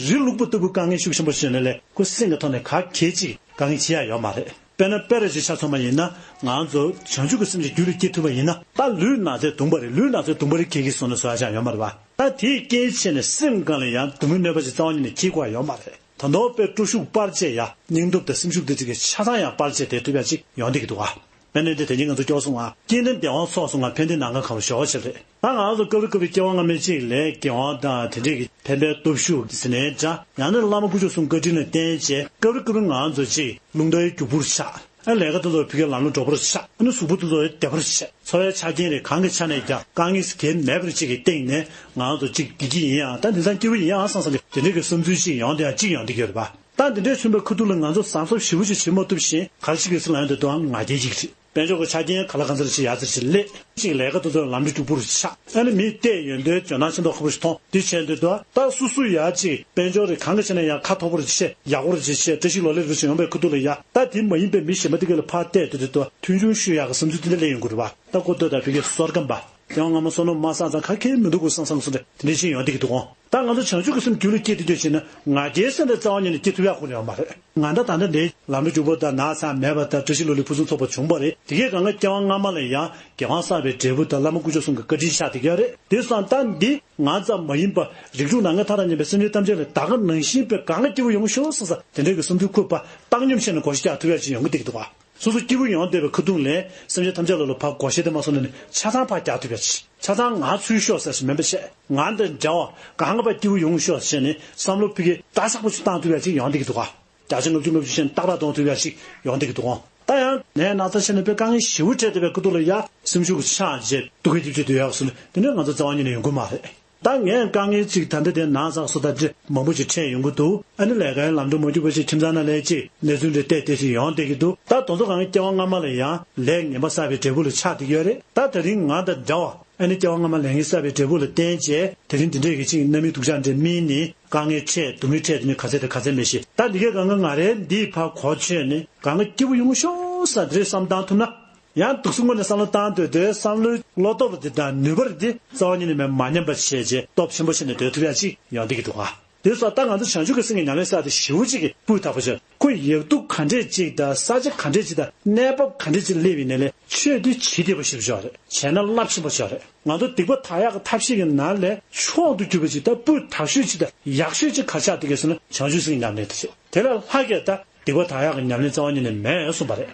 རི་ལུག་པ་ལྟ་བུ་དཀའ་ངལ་ཤུགས་ཆེན་པོ་ཞིག་ཡོད་ན་ལས། ཁོ་སེམས་ཀྱི་ཐོག་ནས་ག་གེ་ཅིག་དཀའ་ངལ་ཆེ་ཡ་ཡོད་མ་རེད། དཔེར་ན་དཔེ་རེ་ཞིག་ཆ་མཚོན་པ་ཡིན་ན། ང་ཚོ་བྱང་ཆུབ་ཀྱི་སེམས་ཀྱི་རྒྱུད་ལ་སྐྱེ་ཐུབ་པ་ཡིན་ན། ད་ལུས་ན་ཚས་གདུང་བ་རེད། ལུས་ན་ཚས་གདུང་བ་རེད། གེ་གེ་སོང་ན་བཟོ་ཡ་ཅང་ཡོད་མ་རེད་བ། ད་དེའི་རྐྱེན་བྱས་ནས་སེམས་སྒང་ལ་ཡང་སྡུག་བསྔལ་གནོད་པ་ཞིག་རྩ་བ་ཉིད་ནས་སྐྱེ་དགོས་ཡ་ཡོད་མ་རེད། ད་དུང་དཔེ་སྤྲོ་ཤུགས་སྤར་བྱས་ཡ། སྙིང་སྟོབས་དང་སེམས་ཤུགས་དེ་ཚོ་གི་ཆ་ཚང་ཡང་སྤར་བྱས་བསྡད་ཐུབ་ཡ་ཅིག་ཡོང་བསྡད་ཀྱི་འདུག་བ། དཔེར་ན་དེ་དེ་ཉིན་ང་ཚོ་སྐྱོར་སོང་ང་། སྐྱིད་ན་བདེ་བ་ཚོགས་སུ་བསྔོ། ཕན་བདེ་ནམ་མཁའ་གང་བར་ཤོག་ཅེས་རེད། ད་ང་ཚོ་སྐབས་རེ་སྐབས་རེ་སྐྱེ་བ་སྔ་མའི་ཅིག་ལས་དགེ་བ་དང་དེ་འདྲས་ཀྱི་ཕན་པའི་སྟོབས་ཤུགས་ཟེར་ནའི་འདྲ། ཡང་ན་བླ་མ་དཀོན་མཆོག་གསུམ་བཀའ་དྲིན་ལ་བརྟེན་བྱས། སྐབས་རེ་སྐབས་རེ་ང་ཚོ་ཅིག་རླུང་རྟ་ཡི་རྒྱུག་པོར་ཆགས། ཨ་ལས་ཀ་དེ་ཚོ་ཕ་གིའི་ལམ་ལ་འགྲོ་པོར་ཆགས། ཨ་ནི་གཟུགས་པོ་དེ་ཚོ་བདེ་པོར་ཆགས། འཚོ་བའི་ཆ་རྐྱེན་རེ་གང་གི་ཆ་ནས་ཀྱང་དཀའ་ངལ་གང་མེད་པར་ཅིག་གི་སྟེང་ནས་ང་ཚོ་ཅིག་བདེ་སྐྱིད་ཡིན་ཨ། ད་འདི་ཚང་སྐྱིད་པོ་ཡིན་ཨ་བསམ་བསམ་གྱི་དེ་འདྲས་ཀྱི་བསམ་ཚུལ་ཅིག་ཡོང་དེ་ཡང་ཅིག་ཡོང་བསྡད་ཀྱི་ཡོད་རེད་པ། ད་འདི་འདྲས་བྱུང་བའི་ཁ་ཐུག་ལ་ང་ཚོ་གཟབ་གཟབ་ཞེ་པོ་ཅིག་བྱེད་མ་ཐུབ་བཞིན་ག་རེ་ཞིག་གི་སྲིད་ལ་ཡོང་དུས་དུའང་ང་རྒྱལ་ཡིག་རེད། དཔལ་འབྱོར་གྱི་ཆ་རྐྱེན་ག་ལ་གང་འཚམ་ཞིག་ཡག་ཙམ་ཞིག་སླེབས། ཅིག་ལས་ཀ་དེ་ཚོ་ལམ་འགྲོ་རྒྱུག་པོ་རུ་ཆགས། ཨ་ནི་མི་བལྟས་ཡོང་དུས་ཇོ་ནང་ཤིང་ཏོག་ཁ་པོ་ཞིག་མཐོང་། འདི་བྱས་འདུག་དུ་ད་སོ་སོ་ཡག་ཅིག་དཔལ་འབྱོར་རེ་གང་གི་ཆ་ནས་ཡང་ཁ་ཐོག་པོ་རུ་ཆེ། ཡག་པོ་རུ་ཆེ་ཆེ། བཀྲ་ཤིས་ལོ་ལེགས་རུ་ཆེ་ཡོང་པའི་ཁ་ཐུག་ལ་ཡ། ད་དེ་མ་ཡིན་པའི་མི་གཞན་པ་དེ་ག་ལ་ཕར་བལྟས་དུས་དུ་མཐུན་ཕྱོགས་ཤོད་ཡག་གི་བསམ་ཚུལ་དེ་འདྲ་སླེབས་ཡོང་གི་རེད་བ། ད་ཀོ་ཏོ་དང་བི་གའི་སོར་སྐམ་པ། དེའང་སྔ་མ་བསོད་ནམས་མ་བསགས་ཙང་ག་གེ་མི་འདུག་གོ་བསམ་བསམ་སོང་དེ་འདྲ་ཅིག་ཡོང་བསྡད་ཀྱི་འདུག་གོ། ད་ང་ཚོ་བྱང་ཆུབ་ཀྱི་སེམས་རྒྱུད་ལ་སྐྱེས་ཏེ་འདོད་བྱས་ན་ང་རྒྱལ་སེམས་དེ་རྩ་བ་ཉིད་ནས་སྐྱེ་ཐུབ་ཡག་ཁོ་རང་ཡོད་མ་རེད། ང་ད་ད་ལྟ་འདི་ལམ་འགྲོ་རྒྱུག་པོ་དང་ན་ཚ་མེད་པ་དང་བཀྲ་ཤིས་ལོ་ལེགས་ཕུན་སུམ་ཚོགས་པ་བྱུང་བ་རེད། དེ་གའི་སྒང་ག་སྐྱེ་བ་སྔ་མ་ལ་ཡང་རྒྱལ་དབང་བསགས་པའི་འབྲས་བུ་དང་བླ་མ་དཀོན་མཆོག་གསུམ་གྱི་བཀའ་དྲིན་ཆགས་བསྡད་ཀྱི་ཡོད་རེད། དེ་སོང་ད་འདི་ང་ཙམ་མ་ཡིན་པ་རིགས་དྲུག་ནང་གི་མཐའ་དང་མཉམ་པའི་སེམས་ཅན་ཐམས་ཅད་ལ་ད་ག་ནང་བཞིན་པའི་གང་ག་སྐྱིད་པོ་ཡོང་ཤོག་བསམ་ས་དེ་འདྲའི་གི་བསམ་ཚུལ་འཁོར་བ་བཏང་སྙོམས་བྱས་ནས་བགོ་བཤའ་རྒྱག་ཐུབ་ཡག་ཅིག་ཡོང་གི་འདུག་གི་འདུག་བ། སོ་སོ་སྐྱིད་པོ་ཡོང་བསྡད་པའི་ཁ་ཐུག་ལས་སེམས་ཅན་ཐམས་ཅད་ལ་ལ་ཕར་བགོ་བཤའ་དེ་མ་སོང་ནས་ནི་ཆ་ཚང་ཕར་རྒྱག་ཐུབ་ཡག་ཅིག་ཆ་ཚང་ང་ཚུར་ཤོག་ཟེར་ཞིག་མིན་པ་བྱས། ང་དང་འདྲ་བ་གང་ག་ཕར་སྐྱིད་པོ་ཡོང་ཤོག་ཟེར་ནས་བསམ་བློ་ཕ་གི་ཏག་ཏག་པོ་ཞིག་བཏང་ཐུབ་ཡག་ཅིག་ཡོང་བསྡད་ཀྱི་འདུག་ག་བརྒྱ་ཆ་ལྔ་བཅུ་ལྔ་བཅུ་ཞིག་ཏག་ཏག་གཏོང་ཐུབ་ཡག་ཅིག་ཡོང་བསྡད་ཀྱི་འདུག་ག་ད་ཡང་ནད་ན་ཚ་ཆེ་ནས་དཔེ་དཀའ་ངལ་ཞེ་པོ་འཕྲད་བསྡད་པའི་ཁ་ཐུག་ལ་ཡ་སེམས་ཤུགས་ཀྱི་ཆག་བྱས་སྡུག་གི་སྡིབ་བྱེད་དུ་ཡག་སོང་ནས་དེ་འདྲ་ང་ཚོ་རྩ་བ་ཉིད་ནས་ཡོང་གི་མ་རེད། ད་ངས་དཀའ་ངལ་ཅིག་ད་ལྟ་དེ་ན་ཚ་སོ་ད་དེ་མང་པོ་ཅིག་འཕྲད་ཡོང་གི་འདུག་ཨ་ནི་ལས་ཀའི་ལམ་འགྲོ་མ་རྒྱུག་པ་ཞིག་ཁྱིམ་ཚང་ནང་ལས་ཅིག་གནས་ཚུལ་འདྲ་བལྟས་བལྟས་ཤིག་ཡོང་བསྡད་ཀྱི་འདུག་ད་དེ་ཚོ་གང་སྐྱེ་བ་སྔ་མ་ལ་ཡང་ལས་ངན་པ་བསགས་པའི་འབྲས་བུ་ལ་ཆགས་བསྡད་ཀྱི་ཡོད་རེད། ད་དེ་རིང་ང་དང་འདྲ་བ་ཨ་ནི་སྐྱེ་བ་སྔ་མ་ལས་ངན་བསགས་པའི་འབྲས་བུ་ལ་བརྟེན་བྱས་དེ་རིང་འདི་འདྲས་ཀྱི་ཅིག་རྣམ་སྨིན་སྡུག་ཅག་འདྲ་སྨིན་ནས་དཀའ་ངལ་འཕྲད་སྡུག་བསྔལ་འཕྲད་དེ་ནི་ག་ཚད་དང་ག་ཚད་མེད་ཤེས། ད་འདི་གའི་སྒང་ག་ང་རའི་འདིའི་ཕར་གོ་ཆོད་ནས་གང་ག་སྐྱིད་པོ་ཡོང་ཤོག་ས་འདི་རེད་བསམ་བཏང་ཐུབ་ན། ཡང་འདུག་སེ་དངོས་གནས་བསམ་བློ་བཏང་སྡོད་དུས་བསམ་བློའི་བློ་སྟོབས་འདི་དང་ནུས་པ་འདི་རྩ་བ་ཉིད་ནས་མ་ཉམས་པ་བྱས་རྗེས་སྟོབས་ཆེན་པོ་བྱས་ནས་སྡོད་ཐུབ་ཡག་ཅིག་ཡོང་བསྡད་ཀྱི་འདུག་ག་དེ་སོགས་ད་ང་ཚོ་བྱང་ཆུབ་ཀྱི་སེམས་ཀྱི་ཉམས་ལེན་ཟེར་དེ་ཞེ་པོ་ཅིག་གི་སྤུས་དག་པོ་བྱས། སྤུ་ཡག་སྡུག་ག་འདྲས་ཅིག་དང་ས་ཆ་ག་འདྲས་ཅིག་དང་གནས་བབ་ག་འདྲས་ཅིག་སླེབས་ཡིན་ནའི་ལས་ཆོས་འདི་བྱེད་བདེ་པོ་ཞེ་པོ་ཅིག་ཡོད་རེད། བྱས་ན་རླབས་ཆེན་པོ་ཞིག་ཡོད་རེད། ང་ཚོ་སྡིག་པ་དག་ཡག་གི་ཐབས་ཤེས་ཀྱི་ནང་ལས་མཆོག་ཏུ་གྱུར་པ་ཅིག་དང་སྤུས་དག་ཤོས་ཅིག་དང་ཡག་ཤོས་ཅིག་ག་ཆགས་བསྡད་ཀྱི་ཟེར་ན་བྱང་ཆུབ་སེམས་ཀྱི་ཉམས་ལེན་དེ་རེད། དེ་ལས་ལྷག་གིས་ད་སྡིག་པ་དག་ཡག་གི་ཉམས་ལེན་རྩ་བ་ཉིད་ནས་མེད་གསུངས་པ་རེད།